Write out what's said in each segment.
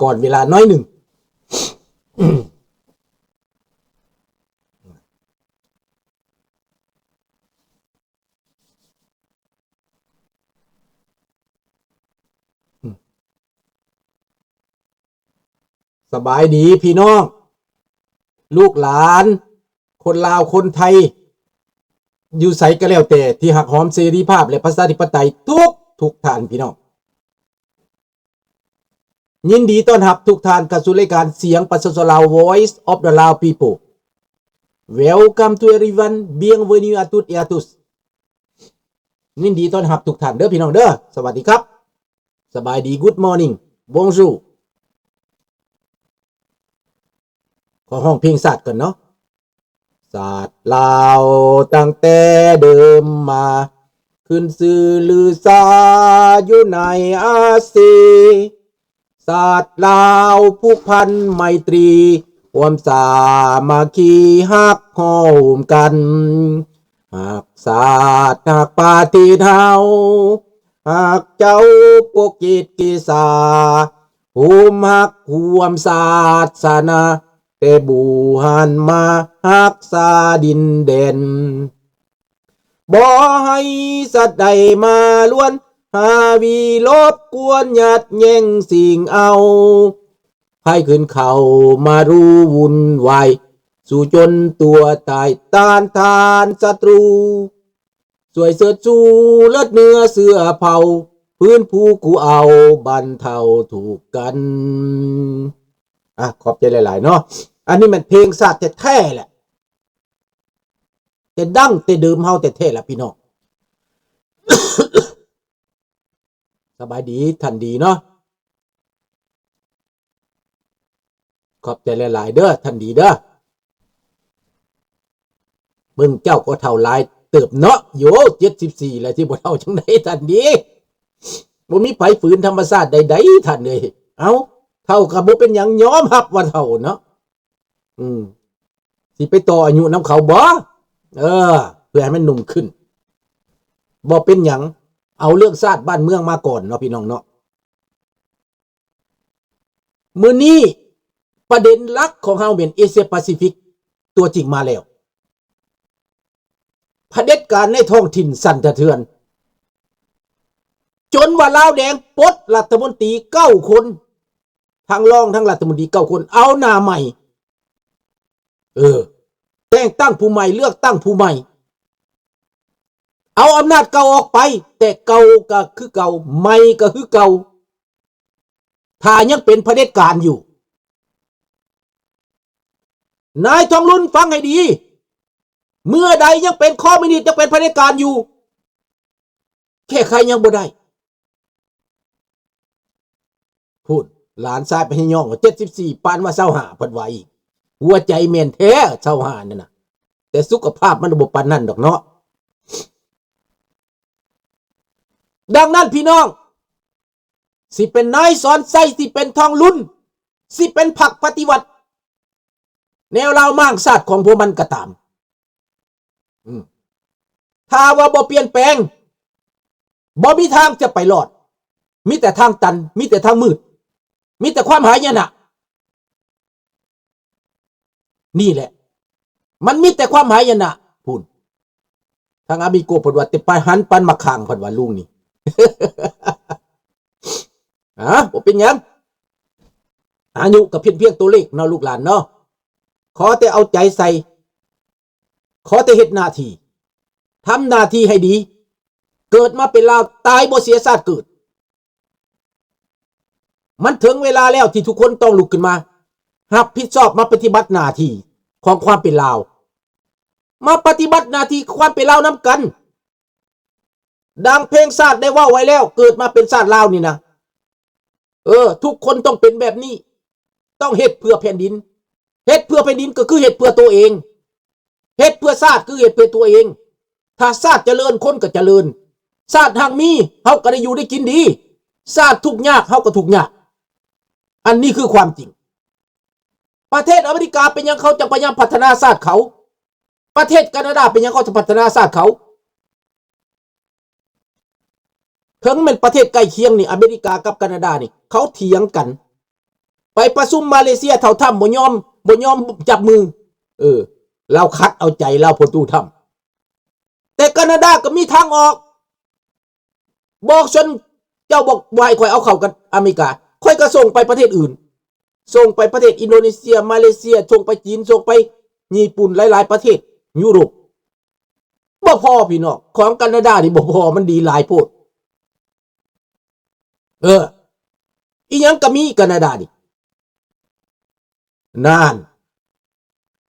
ກ່ອນເວລາໜ້ອຍໜຶ່ງ. ສະບາຍດີພີ່ນ້ອງ ລູກຫຼານ ຄົນລາວ ຄົນໄທ ຢູ່ໃສກໍແລ້ວແຕ່ ທີ່ຮັກຫອມເສລີພາບ ແລະ ປະຊາທິປະໄຕ ທຸກໆທ່ານພີ່ນ້ອງ. ຍິນດີຕ້ອນຮັບທຸກທ່ານເຂົ້າສູ່ລາຍການສຽງປະຊາຊົນລາວ Voice of the Lao People. Welcome to everyone. Bienvenue à toutes et à tous. ຍິນດີຕ້ອນຮັບທຸກທ່ານເດີພີ່ນ້ອງເດີ. ສະຫວັດດີຄັບ. ສະບາຍດີ. Good morning. Bonjour. ຂໍຮ້ອງເພງຊາດກ່ອນເນາະ. ຊາດລາວຕັ້ງແຕ່ເດີມມາ ຂຶ້ນຊື່ລືຊາຢູ່ໃນອາຊີ. ຊາດລາວຜູກພັນໄມຕີ ຮ່ວມສາມັກຄີຮັກໂຮມກັນ. ຮັກຊາດຮັກປະເທດເຮົາ ຮັກເຈົ້າປົກເກດເກສາ ໂຮມຮັກຮ່ວມສາສະໜາ ແຕ່ບູຮານມາຮັກສາດິນແດນ. ບໍ່ໃຫ້ສັດໃດມາລວນ ຫາວີລົບກວນ ຍາດແຍ່ງຊິງເອົາ ໃຜຂຶ້ນເຂົ້າມາຮູ້ວຸ່ນວາຍ ສູ້ຈົນຕົວຕາຍ ຕ້ານທານສັດຕູ ຊ່ວຍເຊີດຊູເລີດເນື້ອເຊື້ອເຜົ່າ ຟື້ນຟູກູ້ເອົາບັນເທົາທຸກກັນ. ອ່ະ ຂອບໃຈຫຼາຍໆເນາະ. ອັນນີ້ແມ່ນເພງຊາດແທ້ໆແຫຼະ ແຕ່ດັ້ງແຕ່ເດີມເຮົາແທ້ໆລະພີ່ນ້ອງ. ສະບາຍດີທ່ານດີເນາະ. ຂອບໃຈຫຼາຍໆເດີທ່ານດີເດີ. ເບິ່ງເຈົ້າກໍເຖົ້າຫຼາຍເຕີບເນາະ. ໂຢ ເຈັດສິບສີ່ແລ້ວ ຊິບໍ່ເຖົ້າຈັ່ງໃດທ່ານດີ? ບໍ່ມີໃຜຝືນທຳມະຊາດໃດໆທ່ານເອີຍ. ເອົ້າ ເຖົ້າກໍບໍ່ເປັນຫຍັງ ຍອມຮັບວ່າເຖົ້າເນາະ. ອືມ ຊິໄປຕໍ່ອາຍຸນຳເຂົາບໍ? ເອີ ເພື່ອໃຫ້ມັນໜຸ່ມຂຶ້ນ. ບໍ່ເປັນຫຍັງ ເອົາເລື່ອງຊາດບ້ານເມືອງມາກ່ອນເນາະ ພີ່ນ້ອງເນາະ. ມື້ນີ້ປະເດັນຫຼັກຂອງເຮົາແມ່ນເອເຊຍປາຊີຟິກຕົວຈິງມາແລ້ວ. ຜະເດັດການໃນທ້ອງຖິ່ນສັ່ນສະເທືອນ ຈົນວ່າລາວແດງປົດລັດຖະມົນຕີເກົ້າຄົນ ທັງຮອງທັງລັດຖະມົນຕີເກົ້າຄົນ ເອົາໜ້າໃໝ່ ເອີ ແຕ່ງຕັ້ງຜູ້ໃໝ່ ເລືອກຕັ້ງຜູ້ໃໝ່ ເອົາອຳນາດເກົ່າອອກໄປ ແຕ່ເກົ່າກໍຄືເກົ່າ ໃໝ່ກໍຄືເກົ່າ ຖ້າຍັງເປັນຜະເດັດການຢູ່. ນາຍທອງລຸນ ຟັງໃຫ້ດີ ເມື່ອໃດຍັງເປັນຄອມມິວນິດ ຍັງເປັນຜະເດັດການຢູ່ ແກ້ໄຂຍັງບໍ່ໄດ້. ພຸ້ນ ຫຼານຊາຍພະຍາຍອງວ່າ ເຈັດສິບສີ່ ປານວ່າ ຊາວຫ້າ ເພິ່ນວ່າອີກ. ຫົວໃຈແມ່ນແທ້ ຊາວຫ້າ ນັ້ນນະ ແຕ່ສຸຂະພາບມັນບໍ່ປານນັ້ນດອກເນາະ. ດັ່ງນັ້ນ ພີ່ນ້ອງ ຊິເປັນນາຍສອນໄຊ ຊິເປັນທອງລຸນ ຊິເປັນພັກປະຕິວັດ ແນວລາວມ້າງຊາດຂອງພວກມັນກໍຕາມ ອືມ ຖ້າວ່າບໍ່ປ່ຽນແປງ ບໍ່ມີທາງຈະໄປລອດ ມີແຕ່ທາງຕັນ ມີແຕ່ທາງມືດ ມີແຕ່ຄວາມຫາຍະນະ. ນີ້ແຫຼະ ມັນມີແຕ່ຄວາມຫາຍະນະ. ພຸ້ນ ທາງອາມິໂກເພິ່ນວ່າ ແຕ່ໄປຫັນປານໝາກຂ່າງ ເພິ່ນວ່າລຸງນີ້. ອາ ບໍ່ເປັນຫຍັງ ອາຍຸກໍເປັນພຽງຕົວເລກເນາະ ລູກຫຼານເນາະ. ຂໍແຕ່ເອົາໃຈໃສ່ ຂໍແຕ່ເຮັດໜ້າທີ່ ທຳໜ້າທີ່ໃຫ້ດີ. ເກີດມາເປັນລາວ ຕາຍບໍ່ເສຍຊາດເກີດ. ມັນເຖິງເວລາແລ້ວທີ່ທຸກຄົນຕ້ອງລຸກຂຶ້ນມາຮັບຜິດຊອບ ມາປະຕິບັດໜ້າທີ່ຂອງຄວາມເປັນລາວ ມາປະຕິບັດໜ້າທີ່ຄວາມເປັນລາວນຳກັນ. ດັ່ງເພງຊາດໄດ້ເວົ້າໄວ້ແລ້ວ ເກີດມາເປັນຊາດລາວນີ້ນະ ເອີ ທຸກຄົນຕ້ອງເປັນແບບນີ້ ຕ້ອງເຮັດເພື່ອແຜ່ນດິນ. ເຮັດເພື່ອແຜ່ນດິນກໍຄືເຮັດເພື່ອຕົວເອງ ເຮັດເພື່ອຊາດຄືເຮັດເພື່ອຕົວເອງ. ຖ້າຊາດຈະເລີນ ຄົນກໍຈະເລີນ. ຊາດຮັ່ງມີ ເຮົາກໍໄດ້ຢູ່ໄດ້ກິນດີ. ຊາດທຸກຍາກ ເຮົາກໍທຸກຍາກ. ອັນນີ້ຄືຄວາມຈິງ. ປະເທດອາເມລິກາເປັນຫຍັງເຂົາຈັ່ງພະຍາຍາມພັດທະນາຊາດເຂົາ? ປະເທດການາດາເປັນຫຍັງເຂົາຈະພັດທະນາຊາດເຂົາ? ເຖິງແມ່ນປະເທດໃກ້ຄຽງນີ້ ອາເມລິກາກັບການາດານີ້ ເຂົາຖຽງກັນ ໄປປະຊຸມມາເລເຊຍ ເຖົ້າທຳບໍ່ຍອມ ບໍ່ຍອມຈັບມື. ເອີ ລາວຂັດເອົາໃຈລາວ ພໍ່ຕູ້ທຳ. ແຕ່ການາດາກໍມີທາງອອກ. ບອກຊັ້ນ ເຈົ້າບອກບໍ່ໃຫ້ຂ້ອຍເອົາເຂົ້າກັບອາເມລິກາ ຂ້ອຍກໍສົ່ງໄປປະເທດອື່ນ ສົ່ງໄປປະເທດອິນໂດເນເຊຍ ມາເລເຊຍ ສົ່ງໄປຈີນ ສົ່ງໄປຍີ່ປຸ່ນ ຫຼາຍໆປະເທດຢູໂຣບ. ບໍ່ພໍພີ່ນ້ອງ ຂອງການາດານີ້ບໍ່ພໍ ມັນດີຫຼາຍໂພດ. ເອີ ອີ່ຫຍັງກໍມີການາດານີ້. ນັ້ນ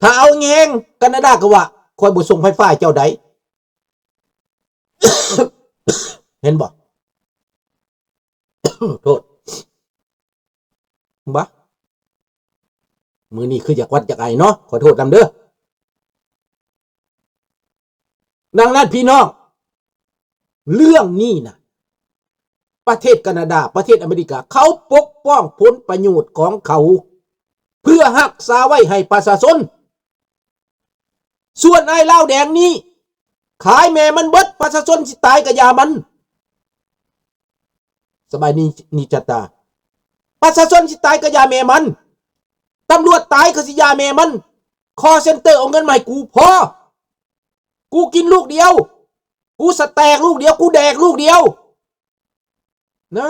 ຖ້າເອົາແຮງ ການາດາກໍວ່າ ຂ້ອຍບໍ່ສົ່ງໄຟຟ້າໃຫ້ເຈົ້າໃດ. ເຫັນບໍ່? ໂທດ ບະ ມື້ນີ້ຄືຢາກຫວັດຢາກໄອເນາະ ຂໍໂທດນຳເດີ. ດັ່ງນັ້ນພີ່ນ້ອງ ເລື່ອງນີ້ນະ ປະເທດການາດາ ປະເທດອາເມລິກາ ເຂົາປົກປ້ອງຜົນປະໂຫຍດຂອງເຂົາ ເພື່ອຮັກສາໄວ້ໃຫ້ປະຊາຊົນ. ສ່ວນອ້າຍລາວແດງນີ້ ຂາຍແມ່ມັນເບິດ ປະຊາຊົນຊິຕາຍກະຢ່າມັນ. ສະບາຍດີ ນິຈັດຕາ ປະຊາຊົນຊິຕາຍກະຢ່າແມ່ມັນ ຕຳຫຼວດຕາຍກໍຊິຢ່າແມ່ມັນ. ຄອລເຊັນເຕີເອົາເງິນມາໃຫ້ກູພໍ ກູກິນລູກດຽວ ກູສະແຕັກລູກດຽວ ກູແດກລູກດຽວນະ.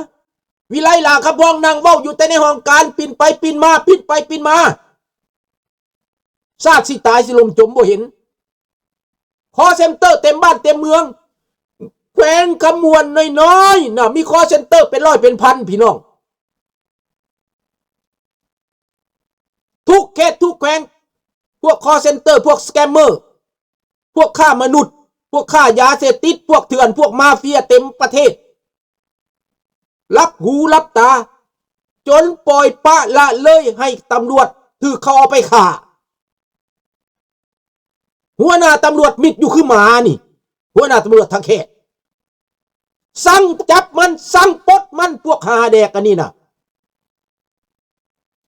ວິໄລ ຫຼ້າຄຳພອງ ນັ່ງເວົ້າຢູ່ແຕ່ໃນຫ້ອງການ ປິ່ນໄປປິ່ນມາ ປິ່ນໄປປິ່ນມາ. ຊາດຊິຕາຍຊິລົ້ມຈົມບໍ່ເຫັນ. ຄອລເຊັນເຕີເຕັມບ້ານເຕັມເມືອງ. ແຂວງຄຳມ່ວນນ້ອຍໆນະ ມີຄອລເຊັນເຕີເປັນຮ້ອຍເປັນພັນ ພີ່ນ້ອງ. ທຸກເຂດທຸກແຂວງ ພວກຄອລເຊັນເຕີ ພວກສະແກມເມີ ພວກຄ້າມະນຸດ ພວກຄ້າຢາເສບຕິດ ພວກເຖື່ອນ ພວກມາເຟຍເຕັມປະເທດ. ຫຼັບຫູຫຼັບຕາ ຈົນປ່ອຍປະລະເລີຍໃຫ້ຕຳຫຼວດຖືກເຂົາເອົາໄປຂ້າ. ຫົວໜ້າຕຳຫຼວດມິດຢູ່ຄືໝານີ້ ຫົວໜ້າຕຳຫຼວດທ່າແຂກ. ສັ່ງຈັບມັນ ສັ່ງປົດມັນ ພວກຫາແດກອັນນີ້ນະ.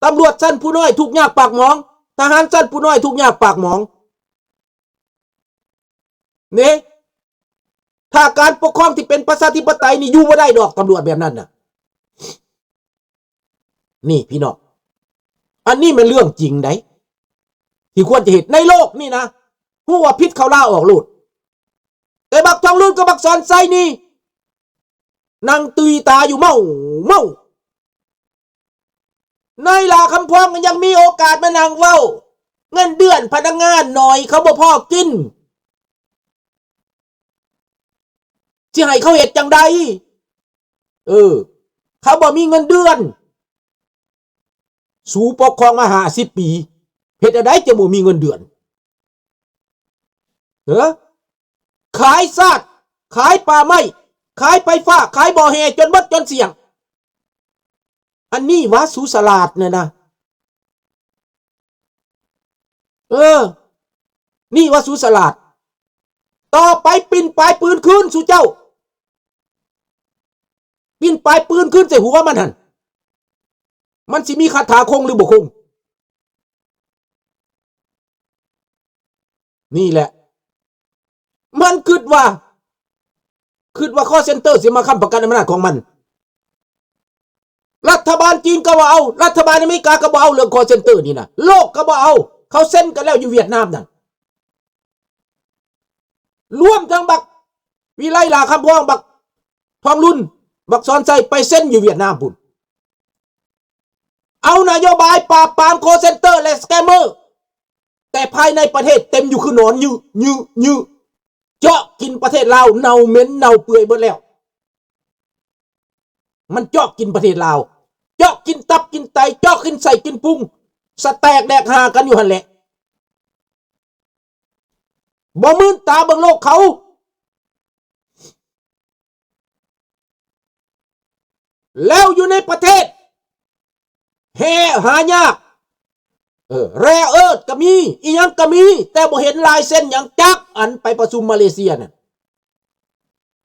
ຕຳຫຼວດຊັ້ນຜູ້ນ້ອຍທຸກຍາກປາກໝອງ ທະຫານຊັ້ນຜູ້ນ້ອຍທຸກຍາກປາກໝອງ. ນີ້ ຖ້າການປົກຄອງທີ່ເປັນປະຊາທິປະໄຕນີ້ ຢູ່ບໍ່ໄດ້ດອກ ຕຳຫຼວດແບບນັ້ນນະ. ນີ້ພີ່ນ້ອງ ອັນນີ້ແມ່ນເລື່ອງຈິງໃດ໋ ທີ່ຄວນຈະເຮັດໃນໂລກນີ້ນະ. ຮູ້ວ່າຜິດເຂົາລາອອກໂລດ. ແຕ່ບັກທອງລຸນກັບບັກສອນໄຊນີ້ ນັ່ງຕຸຍຕາຢູ່ເມົ້າ ເມົ້າ. ນາຍຫຼ້າຄຳພອງກໍຍັງມີໂອກາດມານັ່ງເວົ້າ ເງິນເດືອນພະນັກງານໜ້ອຍ ເຂົາບໍ່ພໍກິນ ຊິໃຫ້ເຂົາເຮັດຈັ່ງໃດ? ເອີ ເຂົາບໍ່ມີເງິນເດືອນ. ສູປົກຄອງມາຫ້າສິບປີ ເຮັດແນວໃດຈະບໍ່ມີເງິນເດືອນ? ເອີ ຂາຍຊາດ ຂາຍປ່າໄມ້ ຂາຍໄຟຟ້າ ຂາຍບໍ່ແຮ່ ຈົນໝົດຈົນສ່ຽງ. ອັນນີ້ວ່າສູສະຫຼາດແນ່ນະ. ເອີ ນີ້ວ່າສູສະຫຼາດ. ຕໍ່ໄປປິ່ນປາຍປືນຄືນສູ່ເຈົ້າ. ປິ່ນປາຍປືນຄືນໃສ່ຫົວມັນຫັ້ນ. ມັນຊິມີຄາຖາຄົງຫຼືບໍ່ຄົງ? ນີ້ແຫຼະ ມັນຄິດວ່າ ຄິດວ່າຄອລເຊັນເຕີຊິມາຄ້ຳປະກັນອຳນາດຂອງມັນ. ລັດຖະບານຈີນກໍບໍ່ເອົາ ລັດຖະບານອາເມລິກາກໍບໍ່ເອົາເລື່ອງຄອລເຊັນເຕີນີ້ນະ ໂລກກໍບໍ່ເອົາ. ເຂົາເຊັນກັນແລ້ວຢູ່ຫວຽດນາມນັ້ນ. ລວມທັງບັກວິໄລ ຫຼ້າຄຳພອງ ບັກທອງລຸນ ບັກສອນໄຊ ໄປເຊັນຢູ່ຫວຽດນາມພຸ້ນ. ເອົານະໂຍບາຍປາບປາມຄອລເຊັນເຕີ ແລະ ສະແກມເມີ ແຕ່ພາຍໃນປະເທດເຕັມຢູ່ຄືໜອນ ຍື ຍື ຍື ເຈາະກິນປະເທດລາວ ເນົ່າເໝັນເນົ່າເປື່ອຍເບິດແລ້ວ. ມັນເຈາະກິນປະເທດລາວ ເຈາະກິນຕັບກິນໄຕ ເຈາະກິນໄສ້ກິນພຸງ ສະແຕກແດກຫາກັນຢູ່ຫັ້ນແຫຼະ. ບໍ່ມື່ນຕາເບິ່ງໂລກເຂົາ. ແລ້ວຢູ່ໃນປະເທດ ແຮ່ຫາຍາກ ເອີ ແຣເອີດກໍມີ ອີ່ຫຍັງກໍມີ ແຕ່ບໍ່ເຫັນລາຍເຊັນຫຍັງຈັກອັນ. ໄປປະຊຸມມາເລເຊຍນັ້ນ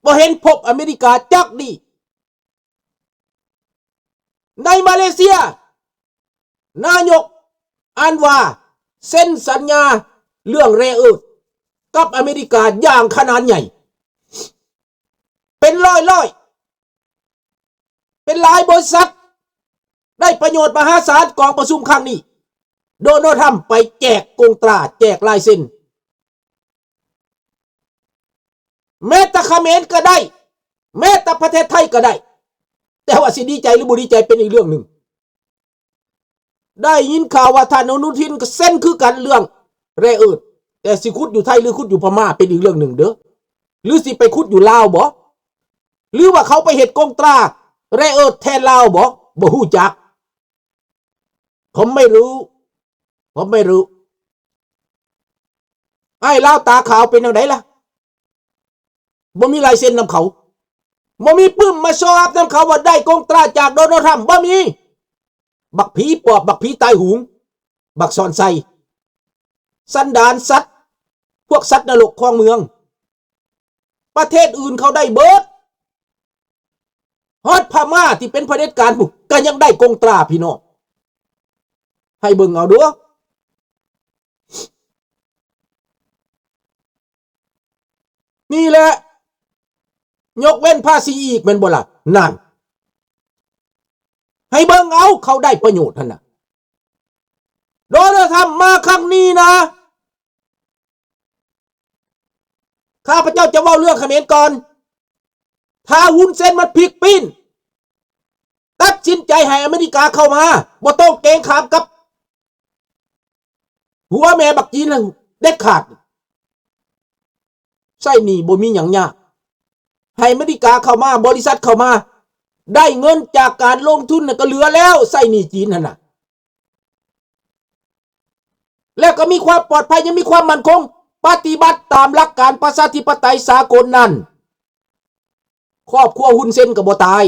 ບໍ່ເຫັນພົບອາເມລິກາຈັກດີ້. ໃນມາເລເຊຍ ນາຍົກອັນວາ ເຊັນສັນຍາເລື່ອງແຣເອີດກັບອາເມລິກາຢ່າງຂະໜານໃຫຍ່ ເປັນຮ້ອຍໆ ເປັນຫຼາຍບໍລິສັດ ໄດ້ປະໂຫຍດມະຫາສານກອງປະຊຸມຄັ້ງນີ້. ໂດນັລ ທຣຳໄປແຈກກົງຕາ ແຈກລາຍເຊັນ. ແມ້ແຕ່ຂະເໝນກໍໄດ້, ແມ້ແຕ່ປະເທດໄທກໍໄດ້, ແຕ່ວ່າຊິດີໃຈຫຼືບໍ່ດີໃຈເປັນອີກເລື່ອງໜຶ່ງ. ໄດ້ຍິນຂ່າວວ່າທ່ານອະນຸທິນກໍເຊັນຄືກັນເລື່ອງແຣເອີດ, ແຕ່ຊິຂຸດຢູ່ໄທຫຼືຂຸດຢູ່ພະມ້າເປັນອີກເລື່ອງໜຶ່ງເດີ້. ຫຼືຊິໄປຂຸດຢູ່ລາວບໍ? ຫຼືວ່າເຂົາໄປເຮັດກົງຕາແຣເອີດແທນລາວບໍ? ບໍ່ຮູ້ຈັກ. ผมไม่รู้ ผมไม่รู้ ອ້າຍລາວຕາຂາວເປັນຈັ່ງໃດລະ? ບໍ່ມີລາຍເຊັນນຳເຂົາ, ບໍ່ມີປຶ້ມມາໂຊອັບນຳເຂົາວ່າໄດ້ກົງຕາຈາກໂດນັລ ທຣຳ, ບໍ່ມີ. ບັກຜີປອບ, ບັກຜີຕາຍໂຫງ, ບັກສອນໄຊ, ສັນດານສັດ, ພວກສັດນະລົກຄອງເມືອງ. ປະເທດອື່ນເຂົາໄດ້ເບິດ, ຮອດພະມ້າທີ່ເປັນຜະເດັດການພຸ້ນກໍຍັງໄດ້ກົງຕາ ພີ່ນ້ອງ. ໃຫ້ເບິ່ງເອົາດູ. ນີ້ແຫຼະ, ຍົກເວັ້ນພາສີອີກແມ່ນບໍ່ລະ? ນັ້ນ, ໃຫ້ເບິ່ງເອົາ, ເຂົາໄດ້ປະໂຫຍດຫັ້ນນະ. ໂດນັລ ທຣຳມາຄັ້ງນີ້ນະ, ຂ້າພະເຈົ້າຈະເວົ້າເລື່ອງຂະເໝນກ່ອນ. ຖ້າຮຸນເຊັນມັນພິກປີ້ນ, ຕັດສິນໃຈໃຫ້ອາເມລິກາເຂົ້າມາ, ບໍ່ຕ້ອງເກງຂາມກັບຫົວແມ່ບັກຈີນເດັດຂາດ. ໃຊ້ໜີ້ບໍ່ມີຫຍັງຍາກ, ໃຫ້ອາເມລິກາເຂົ້າມາ, ບໍລິສັດເຂົ້າມາ, ໄດ້ເງິນຈາກການລົງທຶນນັ້ນກໍເຫຼືອແລ້ວ, ໃຊ້ໜີ້ຈີນຫັ້ນນະ. ແລ້ວກໍມີຄວາມປອດໄພ, ຍັງມີຄວາມໝັ້ນຄົງ, ປະຕິບັດຕາມຫຼັກການປະຊາທິປະໄຕສາກົນນັ້ນ, ຄອບຄົວຮຸນເຊັນກໍບໍ່ຕາຍ.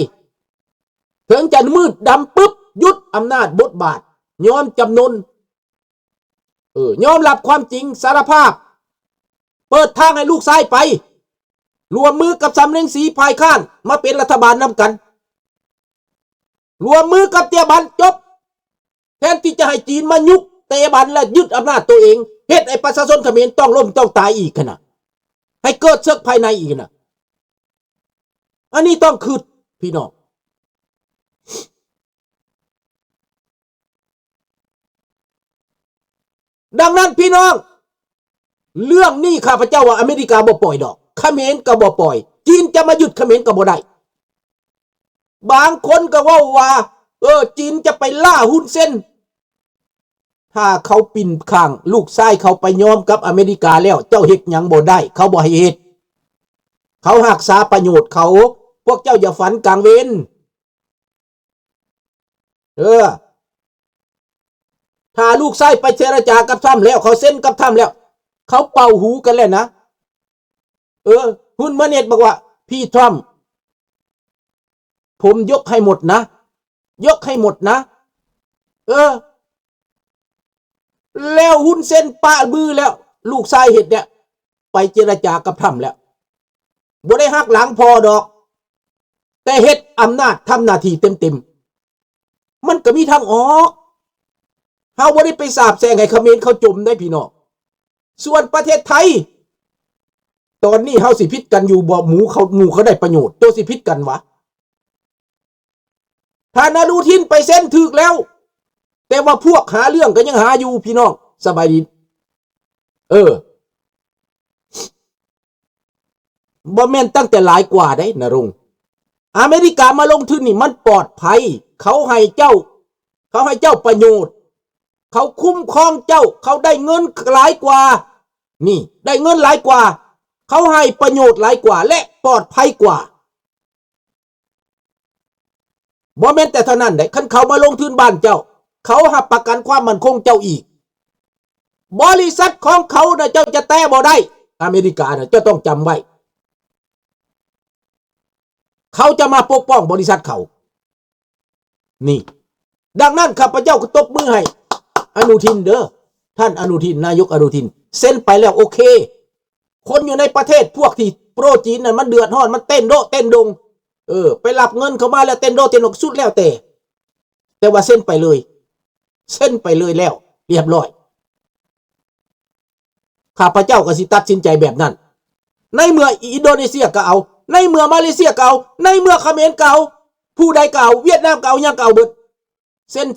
ເຖິງຈະມືດດຳປຶບ, ຢຸດອຳນາດບົດບາດ, ຍອມຈຳນົນ, ເອີ, ຍອມຮັບຄວາມຈິງ, ສາລະພາບ, ເປີດທາງໃຫ້ລູກຊາຍໄປ, ຮ່ວມມືກັບສຳເຣັງສີຝ່າຍຄ້ານ ມາເປັນລັດຖະບານນຳກັນ, ຮ່ວມມືກັບເຕຍບັນ, ຈົບ. ແທນທີ່ຈະໃຫ້ຈີນມາຍຸກເຕບັນ ແລະ ຍຶດອຳນາດໂຕເອງ, ເຮັດໃຫ້ປະຊາຊົນຂະເໝນຕ້ອງລົ້ມຕ້ອງຕາຍອີກຫັ້ນນະ, ໃຫ້ເກີດເສິກພາຍໃນອີກຫັ້ນນະ. ອັນນີ້ຕ້ອງຄິດ ພີ່ນ້ອງ. ດັ່ງນັ້ນ ພີ່ນ້ອງ, ເລື່ອງນີ້ຂ້າພະເຈົ້າວ່າອາເມລິກາບໍ່ປ່ອຍດອກ, ຂະເໝນກໍບໍ່ປ່ອຍ, ຈີນຈະມາຍຶດຂະເໝນກໍບໍ່ໄດ້. ບາງຄົນກໍເວົ້າວ່າ ເອີ ຈີນຈະໄປລ່າຮຸນເຊັນ. ຖ້າເຂົາປິ່ນຂ້າງລູກຊາຍເຂົາໄປຍອມກັບອາເມລິກາແລ້ວ, ເຈົ້າເຮັດຫຍັງບໍ່ໄດ້, ເຂົາບໍ່ໃຫ້ເຮັດ. ເຂົາຮັກສາປະໂຫຍດເຂົາ, ພວກເຈົ້າຢ່າຝັນກາງເວັນ. ເອີ ຖ້າລູກຊາຍໄປເຈລະຈາກັບທຣຳແລ້ວ, ເຂົາເຊັນກັບທຣຳແລ້ວ, ເຂົາເປົ່າຫູກັນແລ້ວນະ. ເອີ ຮຸນເມເນັດບອກວ່າ ພີ່ທຣຳ ຜົມຍົກໃຫ້ໝົດນະ, ຍົກໃຫ້ໝົດນະ. ເອີ ແລ້ວຮຸນເຊັນປະມືແລ້ວ, ລູກຊາຍເຮັດແລ້ວ, ໄປເຈລະຈາກັບທຣຳແລ້ວ. ບໍ່ໄດ້ຫັກຫຼັງພໍ່ດອກ, ແຕ່ເຮັດອຳນາດ, ທຳໜ້າທີ່ເຕັມໆ. ມັນກໍມີທາງອອກ. ເຮົາບໍ່ໄດ້ໄປສາບແຊ່ງໃຫ້ຂະເໝນເຂົາຈົມເດ້ ພີ່ນ້ອງ. ສ່ວນປະເທດໄທ, ຕອນນີ້ເຮົາຊິຜິດກັນຢູ່ບໍ່? ໝູເຂົາ, ໝູເຂົາໄດ້ປະໂຫຍດ, ໂຕຊິຜິດກັນຫວາ? ທ່ານອະນຸທິນໄປເຊັນຖືກແລ້ວ, ແຕ່ວ່າພວກຫາເລື່ອງກໍຍັງຫາຢູ່ ພີ່ນ້ອງ. ສະບາຍດີ. ເອີ ບໍ່ແມ່ນຕັ້ງແຕ່ຫຼາຍກວ່າເດ້ ນະລົງ. ອາເມລິກາມາລົງທຶນນີ້ມັນປອດໄພ, ເຂົາໃຫ້ເຈົ້າ, ເຂົາໃຫ້ເຈົ້າປະໂຫຍດ, ເຂົາຄຸ້ມຄອງເຈົ້າ, ເຂົາໄດ້ເງິນຫຼາຍກວ່າ. ນີ້ ໄດ້ເງິນຫຼາຍກວ່າ, ເຂົາໃຫ້ປະໂຫຍດຫຼາຍກວ່າ ແລະ ປອດໄພກວ່າ. ບໍ່ແມ່ນແຕ່ເທົ່ານັ້ນເດ້, ຄັນເຂົາມາລົງທຶນບ້ານເຈົ້າ, ເຂົາຮັບປະກັນຄວາມໝັ້ນຄົງເຈົ້າອີກ. ບໍລິສັດຂອງເຂົານະ ເຈົ້າຈະແຕະບໍ່ໄດ້, ອາເມລິການະ, ເຈົ້າຕ້ອງຈຳໄວ້. ເຂົາຈະມາປົກປ້ອງບໍລິສັດເຂົາ. ນີ້ ດັ່ງນັ້ນ ຂ້າພະເຈົ້າກໍຕົບມືໃຫ້ອະນຸທິນເດີ້, ທ່ານອະນຸທິນ, ນາຍົກອະນຸທິນ ເຊັນໄປແລ້ວ ໂອເຄ. ຄົນຢູ່ໃນປະເທດພວກທີ່ໂປຣຈີນນັ້ນ ມັນເດືອດຮ້ອນ, ມັນເຕັ້ນໂດະເຕັ້ນດົງ, ເອີ ໄປຮັບເງິນເຂົາມາແລ້ວເຕັ້ນໂດະເຕັ້ນດົງ, ສຸດແລ້ວແຕ່, ແຕ່ວ່າເຊັນໄປເລີຍ, ເຊັນໄປເລີຍແລ້ວ ລຽບຮ້ອຍ. ຂ້າພະເຈົ້າກໍຊິຕັດສິນໃຈແບບນັ້ນ. ໃນເມື່ອອິນໂດເນເຊຍກໍເອົາ, ໃນເມື່ອມາເລເຊຍກໍເອົາ, ໃນເມື່ອຂະເໝນກໍເອົາ, ຜູ້ໃດກໍເອົາ, ຫວຽດນາມກໍເອົາ, ຫຍັງກໍເອົາເບິດ. ເຊັ່ນ